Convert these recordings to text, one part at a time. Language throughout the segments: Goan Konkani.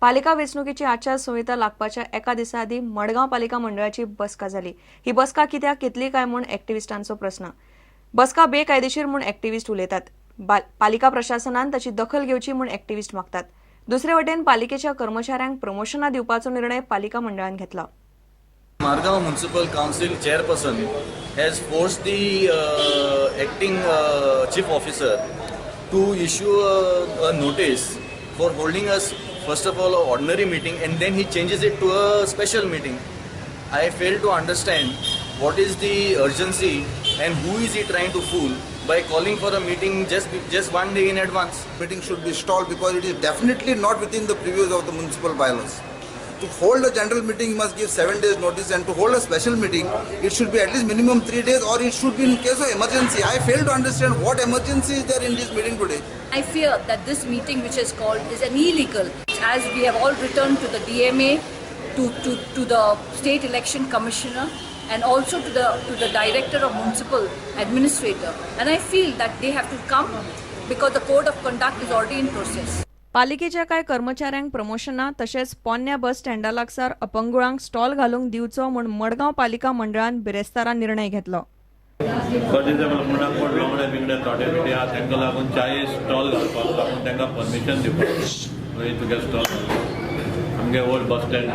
पालिका वेंचणुकेची आचारसंहिता लागपाच्या एका दिसा आदीं मडगांव पालिका मंडळाची बसका जाली. ही बसका कित्याक घेतली काय म्हूण एक्टिविस्टांचो प्रस्न. बसका बेकायदेशीर म्हूण एक्टिविस्ट उलयतात. पालिका प्रशासनान ताची दखल घेवची म्हूण एक्टिविस्ट मागतात. दुसरे वटेन पालिकेच्या कर्मचाऱ्यांक प्रमोशनां दिवपाचो निर्णय पालिका मंडळान घेतला. Margao Municipal Council chairperson has forced the acting chief officer to issue a notice for holding us, first of all, an ordinary meeting, and then he changes it to a special meeting. I fail to understand what is the urgency and who is he trying to fool by calling for a meeting just one day in advance. Meeting should be stalled because it is definitely not within the purviews of the municipal bylaws. To hold a general meeting, you must give 7 days notice, and to hold a special meeting, it should be at least minimum 3 days, or it should be in case of emergency. I fail to understand what emergency is there in this meeting today. I fear that this meeting which is called is an illegal, as we have all written to the DMA, to the State Election Commissioner, and also to the Director of Municipal Administrator. And I feel that they have to come because the code of conduct is already in process. पालिकेच्या कांय कर्मचाऱ्यांक प्रमोशनां तशेंच पोन्न्या बस स्टँडा लागसार अपंगुळांक स्टॉल घालूंक दिवचो म्हूण मडगांव पालिका मंडळान बिरेस्तारा निर्णय घेतलो. गरजेचे म्हणल्यार कोण लंगडे बिंगडे थोडे बिडे आहा, तांकां लागून च्याये स्टॉल घालपाक लागून तांकां परमिशन दिवपाक. मागीर तुगे स्टॉल आमगे old bus stand,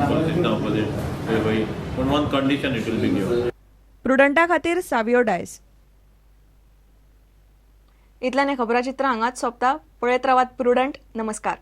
police station opposite थंय वय, पूण one condition it will be give. प्रुडंटा खातीर सावियो डायस. इतल्यान हें खबराचित्र हांगाच सोंपता. पळयत रावात प्रुडंट. नमस्कार.